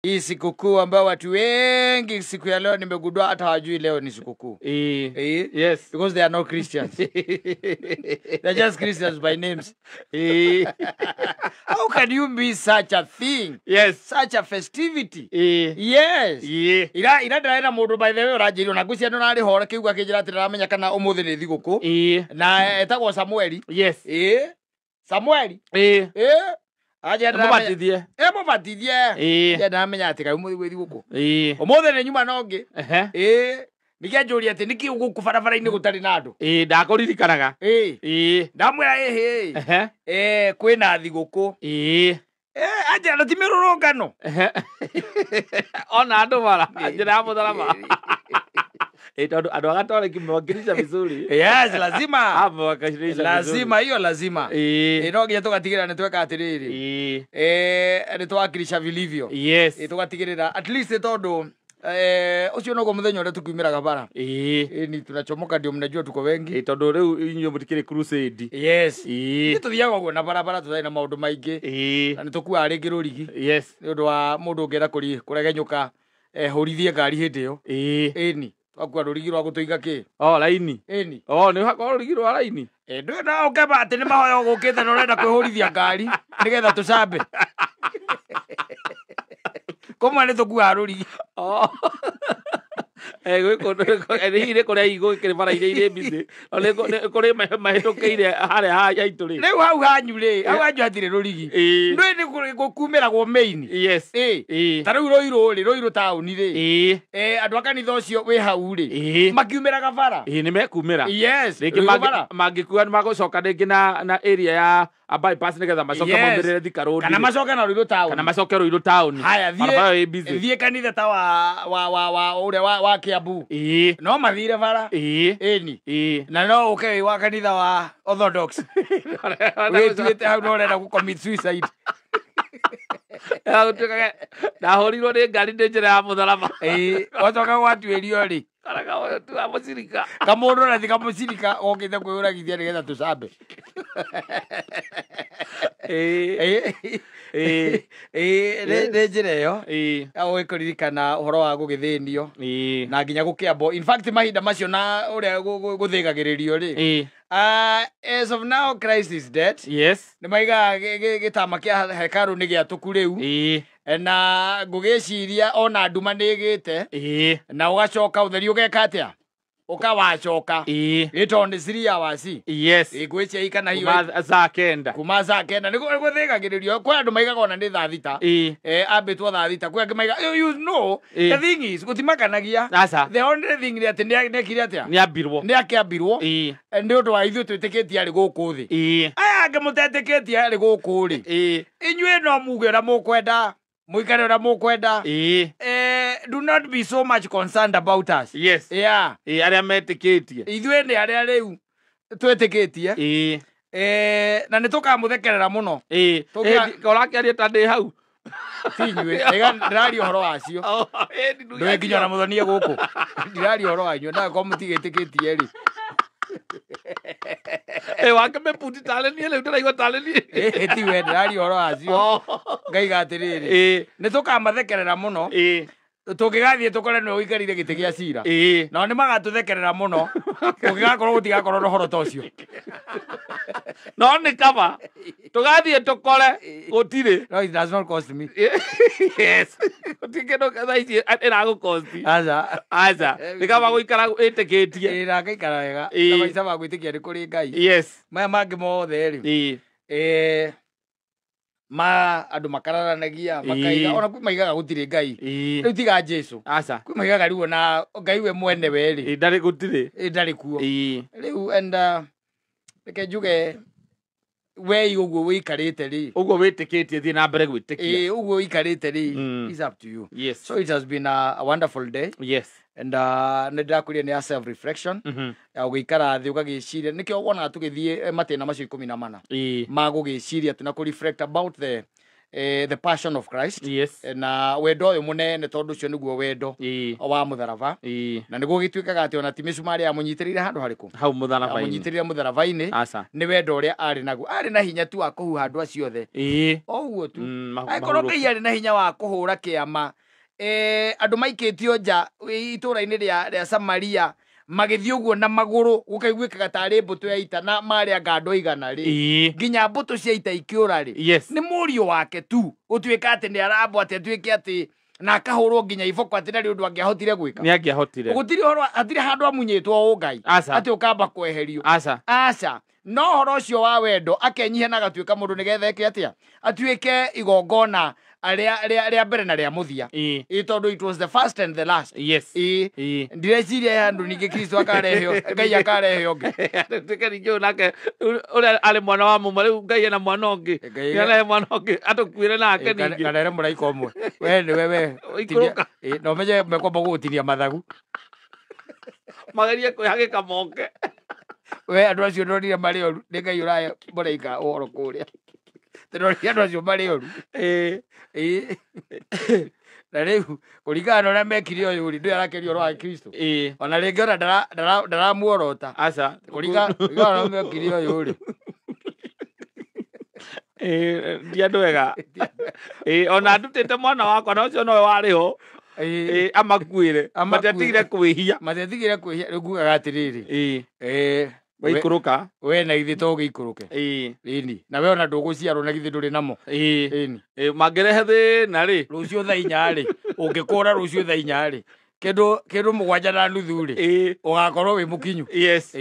Hii sikukuu ambayo watu wengi siku ya leo nimegundua hata hawajui leo ni sikukuu. Eh? Yes. Because they are not Christians. They're just Christians by names. How can you be such a thing? Yes. Such a festivity. Yes. Ira ndĩrarĩ na mũndũ, by the way, ũranjĩrire ona ngwĩciria nĩ ũrarĩ hora kĩu akĩnjĩra atĩ ndaramenya kana ũmũthĩ nĩ thigũkũ. Na etagwo Samueli. Ĩ Samueli. Ĩ anjĩra ndaramenya. Mũbatithie. Ĩ mũbatithie. Anjĩra ndaramenya atĩ kaĩ ũmũthĩ gwĩ thigũkũ. Ũmũthĩ nĩ nyuma na ũngĩ. Ĩ nĩkĩo anjũria atĩ nĩkĩ gũkũ barabara-inĩ gũtarĩ na andũ. Ĩĩ, ndakũririkanaga. Ĩ ndamwĩra ĩhĩ. Ĩ kwĩna thigũkũ. Ĩ anjĩra na ti mĩrũrũngano. Ona andũ bara njĩra ya mũtharaba. Ĩ tondũ andũ a Gatoreki mewakilisha vizuri. Yes, lazima. Ah, mewakilisha vizuri. Lazima hiyo lazima. Ĩ no nginya tũgatigĩrĩra nĩ tweka atĩrĩrĩ. Ĩ nĩ twawakilisha vilivyo. Ĩ tũgatigĩrĩra at least tondũ ũcio noguo mũthenya ũrĩa tũkiumĩraga bara. Ĩ ni tunachomoka, ndio mnajua tuko wengi. Ĩ tondũ rĩu inyuĩ mũtikĩrĩ crusade. Yes. Ithuĩ tũthiaga ũguo na barabara tũtarĩ na maũndũ maingĩ. Na nĩ tũkuaga rĩngĩ rũrigi. Nĩ ũndũ wa mũndũ ũngĩenda kũregenyũka hũrithie ngari hĩndĩ ĩyo. Ĩni twakua rũrigi rwa gũtũiga kĩ. Oh, laini. Ĩni. Oh, nĩ ũhaka rũrigi rwa laini. Ndũĩ no ũkeba atĩ nĩ mahoya ũgũkĩte na ũrenda kwĩhũrithia ngari nĩgetha tũcambe. Kũmwe nĩ tũkuaga rũrigi. Oh. Gwĩ kũndũ hihi nĩ kũrĩa hihi gũgĩkĩrĩ bara iria irĩ busy. No nĩ kũrĩ mahĩtũkĩire harĩa haitũ rĩ. Rĩu hau hanyu rĩ, hau hanyu hatirĩ rũrigi. Ndũĩ nĩ gũkumĩragwo main. Yes. Ta rĩu Rũirũ rĩ, Rũirũ taũni rĩ. Andũ a kanitha ũcio wĩ hau rĩ. Makiumĩraga bara. Ĩĩ, nĩ mekumĩra. Yes. Rĩngĩ Rũirũ bara. mangĩkua nĩ magũcoka rĩngĩ na area ya a bypass nĩgetha macoke maumĩrĩre Thika Road Kana rĩ. macoke na Rũirũ taũni. Kana macoke Rũirũ taũni. Haya, Barabara ĩyo ĩ busy. thiĩ kanitha ta wa ũrĩa wa Kiambu. No mathire bara. Ĩni. Na no ũke wĩ wa kanitha wa Orthodox. Wĩtuĩte hau no ũrenda gũ commit suicide. Gũtuĩkage ndahũrirwo nĩ ngari ndĩ njĩra ya mũtharaba. Ĩĩ, wacoka gwatuĩrio rĩ. Kana wa mũcirika. Kamũndũ na ti kamũcirika okĩte kwĩyũragithia nĩgetha tũcambe. Ĩĩ. Ĩĩ, nĩ njĩra ĩyo. Ya gũgĩkũririkana ũhoro wa gũgĩthĩnio. Na nginya gũkĩambwo. In fact mahinda macio na ũrĩa gũthĩgagĩrĩrio rĩ. As of now Christ is dead. Nĩ maigaga gĩtama kĩa hekarũ nĩ gĩatũku rĩu. Na ngũgĩciria ona nduma nĩ ĩgĩte. Na ũgacoka ũtheri ũgeka atĩa? Ũkawacoka. Ĩ tondũ nĩ 3 hours. Ĩ ngwĩciria kana hiyo Kuma saa 9. Kuma saa 9 nĩ gũthĩgagĩrĩrio. Kwĩ andũ maigaga ona nĩ thaa 6. Ambĩtwo thaa 6. Kwĩ angĩ maigaga you know the thing is gũtimakanagia. Aca. The only thing nĩ atĩ nĩ ekire atĩa? Nĩ ambirwo. Nĩ akĩambirwo. Nĩ ũndũ wa ithuĩ twĩtĩkĩtie arĩ gũkũ thĩ. Aya angĩ mũtetĩkĩtie arĩ gũkũ rĩ. Inyuĩ no muge ũrĩa mũkwenda. Mũikare ũrĩa mũkwenda. Do not be so much concerned about us. Yes. Yeah. Ĩĩ, arĩa metĩkĩtie. Ithuĩ nĩ arĩa rĩu twĩtĩkĩtie. Na nĩ tũkamũthekerera mũno. Ũrakĩaria ta ndĩ hau. Ti inyuĩ. Ndĩraria ũhoro wacio. Oh, ĩĩ, ndugu Ndũĩ nginya yacio. ona mũthonie gũkũ. Ndiraria ũhoro wanyu. Ndakorwo mũtigĩtĩkĩtie rĩ. Ĩĩ, wake mĩbuti tarĩ niĩ rĩu ndĩraigua tarĩ niĩ. Ĩ ti we ndĩraria ũhoro wacio. Ngaiga atĩrĩrĩ. Nĩ tũkamathekerera mũno. Tũngĩgathiĩ tũkore nĩwe ũikarĩire gĩtĩ gĩa cira. Nao nĩ magatũthekerera mũno. Kũngĩgakorwo gũtigakorwo na ũhoro ta ũcio. No nĩ kaba tũgathiĩ tũkore gũtirĩ. No, it does not cost me. Yes, gũtirĩ kĩndũ thaa ici ĩragũkosti. Aca. Aca, nĩ kaba gũikara wĩtĩkĩtie. Ĩ na ngaikara wega. Na maica ma gwĩtĩkia nĩ kũrĩ Ngai. Maya mangĩ mothe rĩ. Ma andũ makararanagia makaiga ona kwĩ maigaga gũtirĩ Ngai. Rĩu tiga Jesu. Aca. Kwĩ maigaga rĩu ona Ngai we mwene we rĩ. Ĩĩ, ndarĩ gũtirĩ. Ĩ ndarĩ kuo. Rĩu and reke njuge we ũguo wĩikarĩte rĩ. Ũguo wĩtĩkĩtie, thiĩ na mbere gwĩtĩkia. Ĩ ũguo wĩikarĩte rĩ is up to you. So it has been a wonderful day. And nĩ ndĩrakwĩrire nĩ ya self reflection. Ya gũgĩikara thĩ ũgagĩciria nĩkĩo wonaga tũgĩthiĩ matĩna macio 14 ma gũgĩciria atĩ na kũ reflect about the The Passion of Christ. Yes. Na wendo ũyũ mũnene tondũ ũcio nĩguo wendo wa mũtharaba. Na nĩguo gĩtuĩkaga atĩ ona ti mĩcumarĩ amũnyitĩrĩire handũ harĩkũ? Hau mũtharaba-inĩ. Amũnyitĩrĩire mũtharaba-inĩ. Aca. Nĩ wendo ũrĩa arĩ naguo. Arĩ na hinya tu wa kũhuha andũ acio othe. O ũguo tu. Angĩkorwo Ngai arĩ na hinya wa kũhũra kĩama, andũ maikĩtio nja itũũra-inĩ rĩa Samaria magĩthiĩ ũguo na magũrũ gũkaiguĩkaga tarĩ mbũtũ ya ita na marĩ anga andũ aigana rĩ, nginya mbũtũ cia ita ikĩũra rĩ, nĩ mũriũ wake tu gũtuĩka atĩ nĩ arambwo atĩ atuĩke atĩ na akahũrwo nginya iboko atĩ ndarĩ ũndũ angĩahotire gwĩka. Nĩ angĩahotire. Gũtirĩ ũhoro, hatirĩ handũ amunyĩtwo Ngai atĩ ũkamba kweherio. Aca. Aca. No ũhoro ũcio wa wendo akenyihia na agatuĩka mũndũ nĩgetha eke atĩa? Atuĩke igongona rĩa mbere na rĩa mũthia. Tondũ it was the first and the last. Yes. Ndireciria handũ ningĩ Kristo akareheo, Ngai akareheo ũngĩ. Tuĩke ningĩ nake ũrĩa arĩ mwana wa mũmwe rĩu Ngai ena mwana ũngĩ. Nĩarehe mwana ũngĩ atũkuĩre nake ningĩ. Kana ere mũraika ũmwe. We nĩwe we. Ikũrũka. Na ũmenye mekwamba gũgũtinia mathagu. Magerie kwĩhagĩka moke. We andũ acio ndonire marĩ oru, nĩ Ngai ũrahe mũraika ũhoro kũrĩa. Ndonire andũ acio marĩ oru. Na rĩu kũringana na ũrĩa mekire ũyũ rĩ, ndũyũ arakeria ũhoro wa Kristo. Ona rĩngĩ ona ndaramuorota. Aca. Kũringana na ũrĩa mekire ũyũ rĩ. Ndi andũ ega. Ona ndutĩte mwana wakwa na ũcio nowe warĩ ho. Amakuĩre. Matiatigire kwĩhia. Matiatigire kwĩhia. Rĩu ngugaga atĩrĩrĩ. Waikũrũka. We na githĩ to ũgĩikũrũke. Ĩni. Na we ona ndũgũciarwo na githĩ ndũrĩ namo. Ĩni. Mangĩrehe thĩna rĩ. Rũciũ thaa inya rĩ. Ũngĩkũra rũciũ thaa inya rĩ. Kĩndũ 7:30 rĩ. Ũgakorwo wĩ mũkinyu. Yes.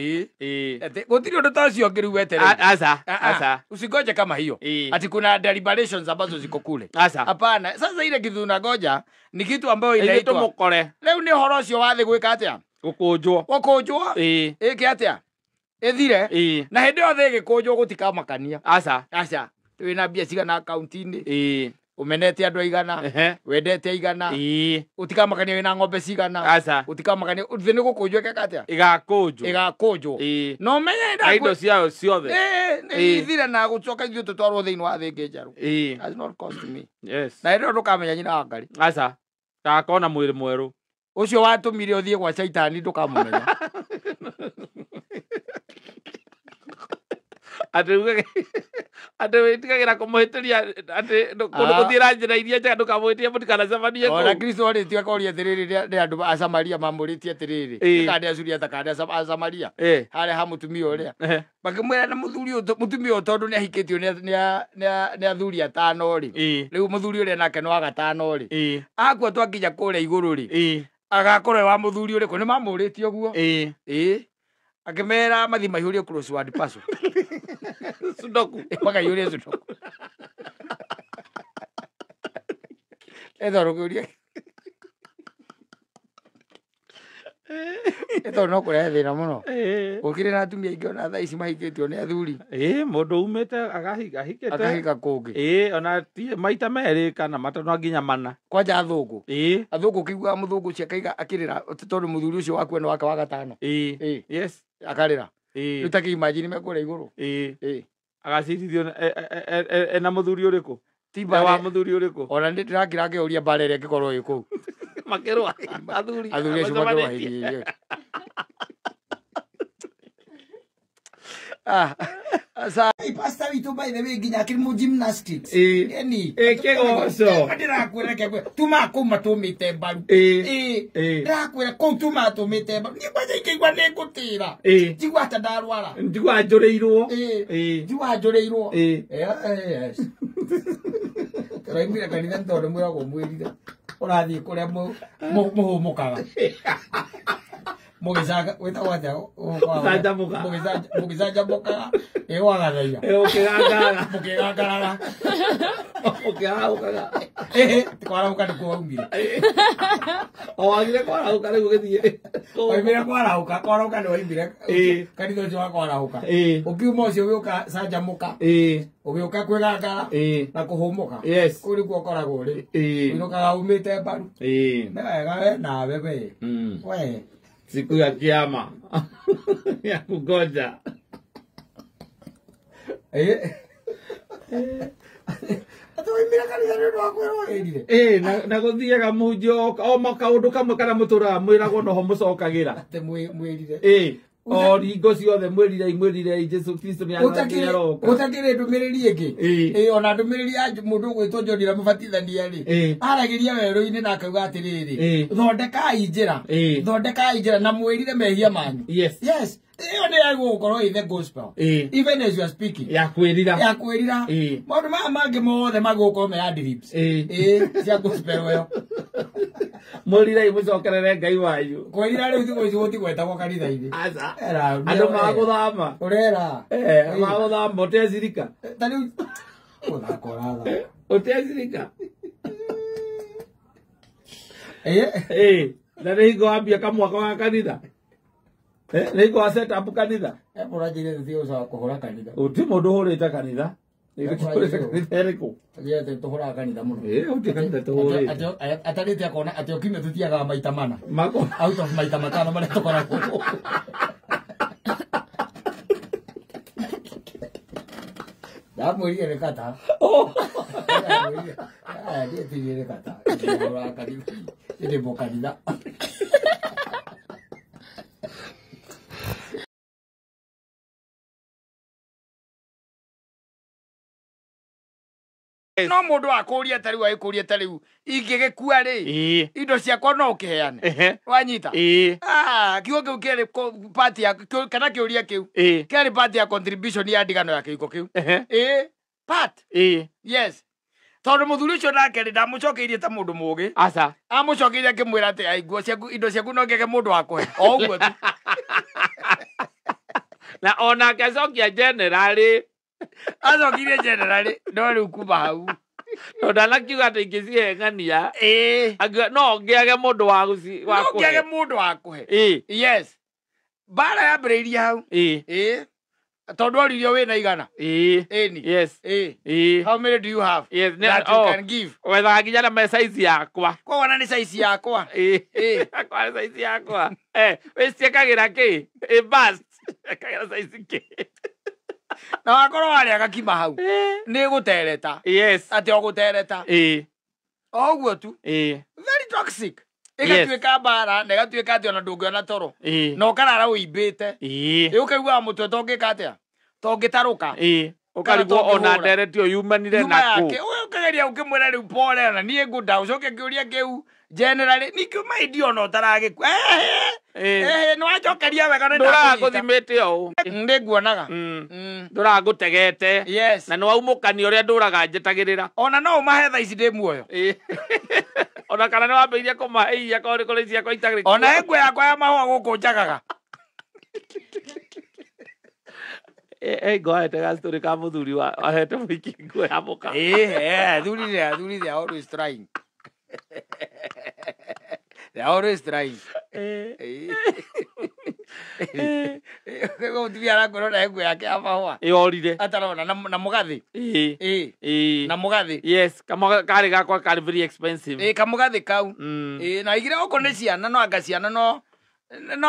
Gũtirĩ ũndũ ta ũcio ũngĩ rĩu wetereire. Aca. Aca. Usingoje kama hiyo. Ati kuna deliberations ambazo ziko kule. Aca. Hapana. Sasa ile kitu unangoja ni kitu ambayo inaitwa tũmũkore. Rĩu nĩ ũhoro ũcio wa thĩ gwĩka atĩa? Gũkũnjwo. Gũkũnjwo. Ĩke atĩa? Ĩthire. Na hĩndĩ ĩyo thĩ ĩgĩkũnjwo gũtikamakania. Aca. Aca. Wĩna mbia cigana akaunti-inĩ. Ũmenete andũ aigana. Wendete aigana. Ũtikamakania wĩna ng'ombe cigana. Aca. Ũtikamakania thĩ nĩ gũkũnjwo ĩgeka atĩa? Ĩgakũnjwo. Ĩgakũnjwo. Na ũmenye na indo ciayo ciothe. Ithire na gũcoka ithuĩ tũtwarwo thĩinĩ wa thĩ ĩngĩ njerũ. Has not cost me. Yes. Na hĩndĩ ĩyo ndũkamenya nyina wa Ngai. Aca. Gakona mwĩrĩ mwerũ. Ũcio watũmire ũthiĩ gwa Caitani ndũkamũmenya. Atĩ wĩtigagĩra kũmũhĩtĩria atĩ kũndũ gũthiĩra njĩra iria njega ndũkamũhĩtĩrie mũtikanacemanie kũu. Ona Kristo rĩ ti akoria atĩrĩrĩ nĩ andũ a Samaria mamũrĩtie atĩrĩrĩ kana nĩ Asuriata kana nĩ a Samaria harĩa ha mũtumia ũrĩa makĩmwĩra na mũthuri ũyũ mũtumia ũyũ tondũ nĩ ahikĩtio nĩ athuri atano rĩ, rĩu mũthuri ũrĩa nake nĩ wa gatano rĩ, akua twakinya kũrĩa igũrũ rĩ agakorwo wa mũthuri ũrĩkũ? Nĩ mamũrĩtie ũguo. Akĩmera mathiĩ maihũrie crossword puzzle. Sudoku. Makaihũrie sudoku. Etha rũkĩũria. Etha no kũrehe thĩna mũno. Gũkĩrĩ na atumia aingĩ ona thaa ici mahikĩtio nĩ athuri. Mũndũ umĩte agahikĩte. Akahika kũngĩ. Ona ti maita merĩ kana matatũ nginya mana. Kwanja athũngũ. Athũngũ ũkĩiguaga mũthũngũ ũcio akaiga akĩrĩra tondũ mũthuri ũcio wakua nĩ wake wa gatano. Yes. Akarĩra. Rĩu ta kĩimagine me kũrĩa igũrũ. Agacirithio ena mũthuri ũrĩkũ? Ti wa mũthuri ũrĩkũ? Ona nĩ ndĩrakira ngĩũria mbara ĩrĩa ĩngĩkorwo ĩ kũu. Makĩrũa athuri. Athuri acio makĩrũa hĩndĩ ĩyo. Pastor witũ by the way nginya akĩrĩ mũ gymnastics. Eni. Kĩgoco. Ndĩrakwĩra kĩgwe. Tuma kũu matũmĩte mbaru. Ndĩrakwĩra kũu tuma matũmĩte mbaru. Niĩ kwanja ingĩigua nĩ ngũtĩra. Njigua ta ndarwara. Njigua njũrĩirwo. Njigua njũrĩirwo. Yes. Tũraimire kanitha nĩ tondũ mwĩragwo mwĩrire. Ũrathiĩ kũrĩa mũhũmũkaga. Mũgĩcanga wĩtagwo atĩa? Gũcanjamũka. Mũgĩcanjamũkaga ĩgwagathaia. Ũkĩgangaraga. Mũkĩgangaraga. Ũkĩarahũkaga. Kwarahũka nĩkuo waumire. O wagire kwarahũka rĩu ũgĩthiĩ. Waumire kwarahũka, kwarahũka nĩ waumire. Kanitha ũcio wa kwarahũka. Ũkiuma ũcio ũgĩũka canjamũka. Ũgĩũka kwĩgangara na kũhũmũka. Yes. Kũu nĩkuo ũkoragwo ũrĩ. Ũinũkaga umĩte mbaru. Nĩ wega we nawe we. We. Siku ya kiama ya kungoja. Atĩ waumire kanitha nĩ ũndũ wa kwĩrwo wĩrire. Ĩĩ, na gũthiaga mũhunjia o kaũndũ kamwe karĩa mũtũraga mwĩragwo noho mũcokagĩra. Atĩ mwĩrire. Ĩĩ. O ringo ciothe mwĩrirei Jesu Kristo nĩ aroka. Gũtakĩrĩ ndũmĩrĩri ĩngĩ. Ĩĩ, ona ndũmĩrĩri ya mũndũ ũgwĩtwo John ũrĩa mũbatithania rĩ, aragĩria werũ-inĩ na akauga atĩrĩrĩ, thondekai njĩra, thondekai njĩra na mwĩrire mehia manyu. Yes. Yes. Ĩyo nĩ yagũkorwo ĩ the gospel. Even as you are speaking. Ya kwĩrira. Ya kwĩrira. Maũndũ maya mangĩ mothe magũkorwo me ad-libs. Ĩĩ, cia gospel ĩyo. Mwĩrirei mũcokerere Ngai wanyu. Kwĩrira rĩu thikũ ici gũtigwetagwo kanitha-inĩ. Aca. Andũ magũthama. Ũrera. Magũthama ũtecirika. Ta rĩu ũthaka ũrathaka. Ũtecirika. Ĩĩ. Na nĩ hingo wambia kamwaka wa kanitha. Nĩ hingo wa set up kanitha. Ũranjĩrire tũtige gũcoka kũhũra kanitha. Gũtirĩ mũndũ ũhũrĩte kanitha. Kanitha ĩrĩkũ? Atĩ tũhũraga kanitha mũno. Ĩĩ, gũtirĩ kanitha tũhũrĩte. Atarĩte akona atĩ o kiumia tũthiaga maita mana. Out of maita matano marĩa tũkoragwo. Ndamwĩrire nĩ kata. Ndamwĩrire nĩ kata. Tũhũraga kanitha. Ĩndĩ mbo kanitha. No mũndũ akũria ta rĩu agĩkũria ta rĩu ingĩgĩkua rĩ, indo ciakwa no ũkĩheane. Wanyita? Kiugo kĩu kĩarĩ part ya kana kĩũria kĩu kĩarĩ part ya contribution ya ndigano ya kĩhiko kĩu. Ĩĩ, part. Yes. Tondũ mũthuri ũcio nake rĩ, ndamũcokeirie ta mũndũ mũũgĩ. Aca. Amũcokeirie akĩmwĩra atĩ ai nguo ciaku, indo ciaku no ngĩage mũndũ wa kũhe. O ũguo tu. Na onake acokia generally. Acokirie generally, no rĩu kuma hau. No ndanakiuga atĩ ingĩciheng'ania. Ĩĩ. Akiuga no ngĩage mũndũ wa gũci wa No kũhe. ngĩage mũndũ wa kũhe. Ĩĩ. Yes. Mbara yambĩrĩirie hau. Ĩĩ. Ĩĩ. Tondũ oririo wĩna igana. Ĩĩ. Ĩni. Yes. Ĩĩ. Ĩĩ. How many do you have? Yes. That you can give. Wethaga nginya na me size yakwa. Koguo na nĩ size yakwa. Ĩĩ. Ĩĩ. Akwa nĩ size yakwa. Wĩciĩkagĩra kĩ? Ĩ bust. Ĩkagĩra size kĩ? Na wakorwo warĩa gakima hau. Nĩ gũtereta. Yes. Atĩ o gũtereta. Ĩĩ. O ũguo tu. Ĩĩ. Very toxic. Ĩgatuĩka mbara na ĩgatuĩka atĩ ona ndũngĩona toro. Ĩĩ. Na ũkarara ũimbĩte. Ĩĩ. Ĩ ũkaiguaga mũtwe tongĩka atĩa? Tongĩtarũka. Ĩĩ. Ũkarigwo ona ndereti ĩyo yumanire Yuma nakũ. yake. Ũkageria ũkĩmwĩra rĩu pole na niĩ ngũnda ũcoke kĩũria kĩu generally ningĩ maindi ona ũtaragĩkua. Ĩĩ. Nĩ wanjokeria wega nĩ Ndũraga ndakũnyita. gũthimĩte ũũ. Nĩ nguonaga. Ndũraga ngũtegete. Yes. Na nĩ waumũkania ũrĩa ndũraga njetagĩrĩra. Ona no ũmahe thaa ici ndĩ muoyo. Ĩĩ. Ona kana nĩ wambĩrĩirie kũmahe iria korwo nĩ kũrĩ ciakwa itarĩ kuo. Ona he nguo yakwa ya mahũa gũkũ njagaga. Ngo ahete gastory ka mũthuri wa ahete mũhiki nguo ya mũka. Ĩĩ, athuri they are always trying. They are always trying. Ĩĩ. Mũtumia arakwĩra ona he nguo yake ya mahũa. Ĩorire. Atarona na mũgathĩ. Ĩĩ. Ĩĩ. Ĩĩ. Na mũgathĩ. Yes, karĩ gakwa karĩ very expensive. Ĩĩ, kamũgathĩ kau. Ĩĩ, na aigire okorwo nĩ ciana no anga ciana no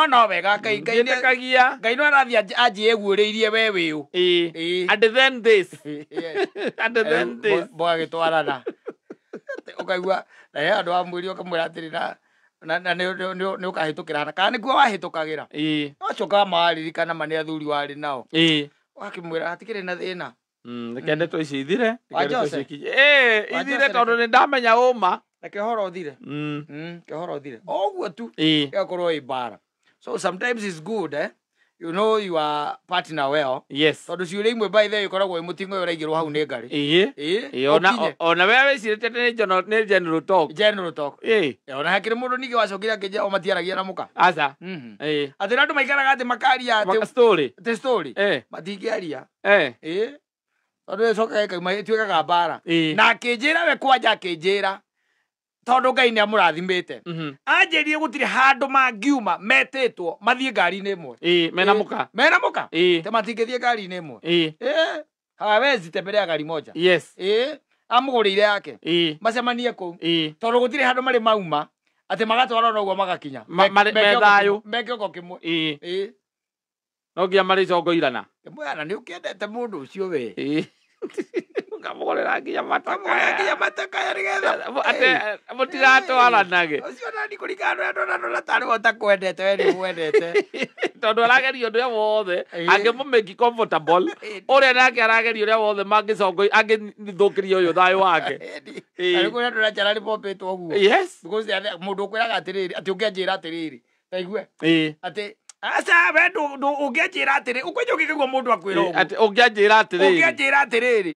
no wega Ngai Ngai Njĩtĩkagia. Ngai no arathiĩ anjie eguũrĩirie we wĩ ũ. Ĩĩ. Ĩĩ. And then this. Yes. And then this. Mũgagĩtwarana. Ũkaigua na he handũ wamwĩrire ũkamwĩra atĩrĩ na nĩ ũkahĩtũkĩra na kana nĩkuo wahĩtũkagĩra. Ĩĩ. Wacoka mawaririkana ma nĩ athuri warĩ nao. Ĩĩ. Wakĩmwĩra hatikĩrĩ na thĩna. Reke ndeto ici ithire. Wa Reke ndeto ici Jose. ikinye. Ĩĩ, Wa ithire Jose tondũ nĩ ndamenya ũma. Reke ũhoro ũthire. Reke ũhoro ũthire. O ũguo tu. Ĩĩ. Ĩgakorwo ĩ mbara. So sometimes it's good, eh? You know your partner well. Yes. Tondũ ciũria imwe by the way ikoragwo ĩ mũting'oe ũraigĩrwo hau nĩ ngarĩ. Ĩĩ. Ĩĩ. Ĩĩ, ona Ũkinye. ona we wĩcirĩtie atĩ nĩ general talk. General talk. Ĩĩ. Ona hakĩrĩ mũndũ ningĩ wacokire akĩnjĩra o matiaragia na mũka. Aca. Ĩĩ. Atĩ andũ maikaraga atĩ makaria atĩ Story. atĩ story. Matingĩaria. Ĩĩ. Tondũ ĩcokaga ĩkauma ĩtuĩkaga mbara. Ĩĩ. Na akĩnjĩra we kwanja akĩnjĩra tondũ Ngai nĩ amũrathimĩte. Anjĩrire gũtirĩ handũ mangiuma metĩtwo mathiĩ ngari-inĩ ĩmwe. Ĩĩ, mena mũka. Mena mũka? Ĩĩ. Te matingĩthiĩ ngari-inĩ ĩmwe. Ĩĩ. Ĩĩ. Hawezi tembelea gari moja. Yes. Ĩĩ. Amũgũrĩire yake. Ĩĩ. Macemanie kũu. Ĩĩ. Tondũ gũtirĩ handũ marĩ mauma atĩ magatwarana ũguo magakinya. Me thayũ. Me kĩongo kĩmwe. Ĩĩ. Ĩĩ. No nginya marĩcongoirana. Kĩmwĩra nĩ ũkĩendete mũndũ ũcio we. Ĩĩ. Ngamũgũrĩra nginya Ngamũgũrĩra nginya matakaya nĩgetha Ate mũtigatwaranage. Ũcio nani kũringana na ũrĩa ndona ndona tarĩ we ũtakwendete we nĩ mwendete. Tondũ arageria ũndũ ũrĩa wothe Ĩĩ. angĩmũmake comfortable Ĩĩ. ũrĩa nake arageria ũrĩa wothe mangĩcongo angĩthũkĩria ũyũ thayũ wake. Ĩĩ. Na rĩu kũrĩa ndona njara nĩ mombĩtwo ũguo. Yes. Because mũndũ ũkwĩraga atĩrĩrĩ atĩ ũngĩanjĩra atĩrĩrĩ taigue Ĩĩ. atĩ aca we ũngĩanjĩra atĩrĩ ũkwanja ũngĩkaigua mũndũ akwĩra ũguo. Atĩ ũngĩanjĩra atĩrĩrĩ. Ũngĩanjĩra atĩrĩrĩ.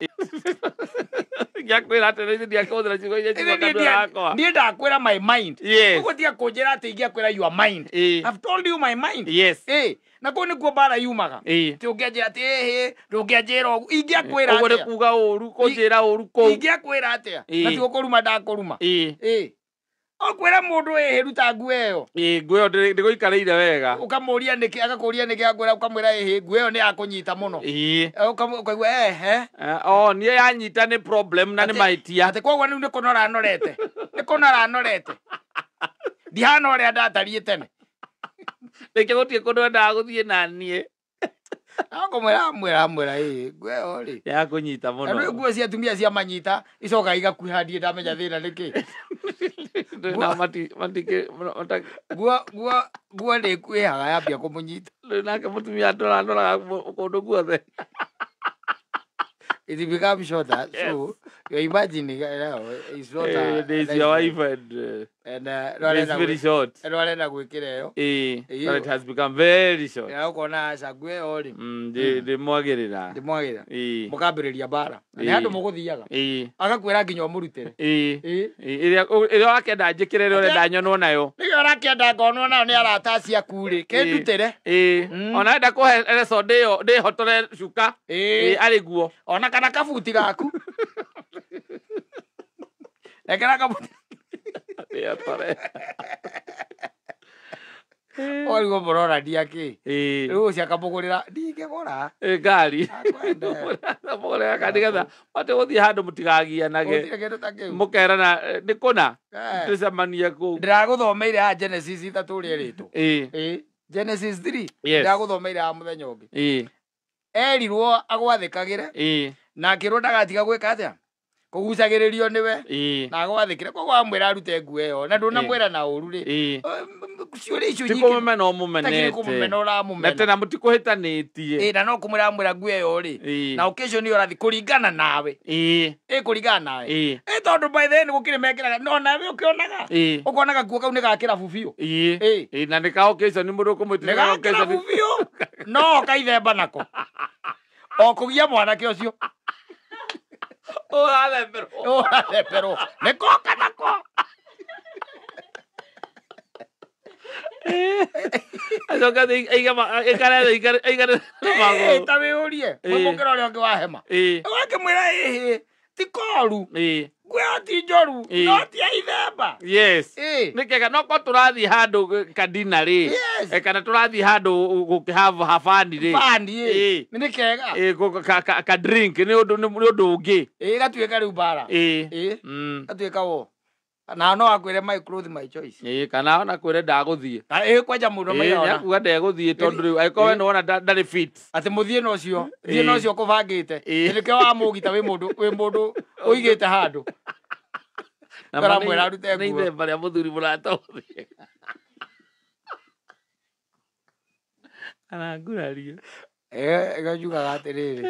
Ngĩakwĩra atĩrĩrĩ ndiakũhũthĩra ciugo iria Niĩ ciuma kanua gakwa. niĩ ndakwĩra my mind. Yes. Ũguo tiga kũnjĩra atĩ ingĩakwĩra your mind. Ĩĩ. I've told you my mind. Yes. Ĩĩ. Na kũu nĩkuo mbara yumaga. Ĩĩ. Atĩ ũngĩanjĩra atĩ ĩhĩ ndũngĩanjĩra ũguo ingĩakwĩra Ũguo nĩ atĩa. kuga ũru kũnjĩra ũru kũu. Ingĩakwĩra atĩa. Ĩĩ. Na ti gũkũruma ndakũruma. Ĩĩ. Ĩĩ. Okwĩra mũndũ ĩhĩ ruta nguo ĩyo. Ĩĩ nguo ĩyo ndĩgũikarĩire wega. Ũkamũria nĩkĩ agakũria nĩkĩ akwĩra ũkamwĩra ĩhĩ nguo ĩyo nĩ yakũnyita mũno. Ĩĩ. Ũkaigua ehe. Oh niĩ yanyita nĩ problem na nĩ mahĩtia. Atĩ koguo rĩu nĩ kũnora norete. Nĩ kũnora norete. Ndihana ũrĩa ndatariĩ tene. Rĩngĩ gũtirĩ kũndũ endaga gũthiĩ na niĩ. Akũmwĩra amwĩra amwĩra ĩĩ nguo ĩyo rĩ. Ya kũnyita Na rĩu mũno. nguo cia atumia cia manyita icokaga igakuha ndiĩ ndamenya thĩna nĩkĩ. Nao matikĩ Nguo nguo nguo nĩ ĩkuĩhaga yambia kũmũnyita. rĩu nake mũtumia ndoranoraga kũndũ guothe. It becomes shorter. So you're imagining it's not a This is your wife and and it's very short. no arenda gwĩkĩra ĩyo. Ĩĩ. Ĩĩ. But it has become very short. Na ũkona aca nguo ĩyo rĩ Ndĩmwagĩrĩra. ndĩmwagĩra. Ĩĩ. Mũkambĩrĩria mbara. Na nĩ Ĩĩ. handũ mũgũthiaga. Ĩĩ. Agakwĩra nginya ũmũrutĩre. Ĩĩ. Ĩĩ. Ĩrĩa ĩrĩa ũrakĩenda njĩkĩre ĩrĩa ũrenda nyonwo nayo. Nĩkĩo ũrakĩenda ngonwo nayo nĩ arata ciaku rĩ. Kĩndutĩre. Ĩĩ. Ona enda kũhe leso ndĩyo ndĩhotore cuka. Ĩĩ. Ĩĩ arĩ guo. Ona kana kabuti gaku. Rekera kabuti. Ndĩhotore. Ũrigwo mũrorania kĩ. Ĩĩ. Rĩu ũcio akamũgũrĩra ndingĩgũra. Ĩĩ ngari. Akwende. Mũgũrĩra kandi nĩgetha mate gũthiĩ handũ mũtigagianage. Gũtirĩ kĩndũ ta kĩu. Mũkerana nĩ kũna. Eh. Tũcemanie kũu. Ndĩragũthomeire haha Genesis ithatũ ũrĩa ĩrĩtwo. Ĩĩ. Ĩĩ. Genesis 3. Yes. Ndĩragũthomeire haha mũthenya ũngĩ. Ĩĩ. Erirwo agwathĩkagĩre Ĩĩ. na akĩrwo ndagatiga gwĩka atĩa kũgucagĩrĩrio nĩwe Ĩĩ. na agwathĩkĩre koguo amwĩra arute nguo ĩyo na ndũnamwĩra na ũru rĩ Ĩĩ. ciũria icio Ti nyingĩ kũmũmena takĩrĩ ũmũmenete. kũmũmena Na ũramũmena tena mũtikũhĩtanĩtie. Ĩĩ, na no kũmwĩra amwĩra nguo ĩyo rĩ Ĩĩ. na occasion ĩyo ũrathiĩ kũringana nawe Ĩĩ. ĩ kũringana nawe Ĩĩ. ĩ tondũ by the way nĩ gũkĩrĩ mekĩraga no nawe ũkĩonaga Ĩĩ. ũkonaga nguo kau nĩ ga kĩrabu biũ Ĩĩ. Ĩĩ. Ĩĩ na nĩ ka occasion mũndũ ũkũmwĩtĩra nĩ ga kĩrabu biũ no kaithemba nako o kũgia mwanake ũcio Ũrathemberwo. ũrathemberwo nĩ koka nako Acoka aikare thĩ aikare magũrũ. ta wĩyũrie Ĩĩ. mwĩmũkĩra ũrĩa ũngĩ wa hema Ĩĩ. ũgakĩmwĩra ĩhĩ ti koru Ĩĩ. nguo ĩyo ti njoru Ĩĩ. no ti ya ithemba Yes. Ĩĩ. Nĩ kega no korwo tũrathiĩ handũ kadina rĩ. Yes. Kana tũrathiĩ handũ gũkĩhava habani rĩ. bandi ĩ Ĩĩ. nĩ kega Ĩĩ ka drink nĩ ũndũ nĩ ũndũ ũngĩ. ĩ gatuĩka rĩu mbara Ĩĩ. ĩ gatuĩka wo na no akwĩre my clothes my choice Ĩĩ kana ona kwĩre ndagũthiĩ. ĩ kwanja mũno Ĩĩ maigana nĩakuga ndegũthiĩ tondũ rĩu angĩkorwo we nĩwona ndarĩ fit. atĩ mũthiĩ na ũcio thiĩ na Ĩĩ. ũcio ũkũbangĩte Ĩĩ. nĩkĩo wamũgita wĩ mũndũ wĩ mũndũ ũigĩte handũ Na ma Ũramwĩra arute nĩ nguo. ithemba rĩa mũthuri mũrata ũthiĩ. Aranguraria. Ĩ njugaga atĩrĩrĩ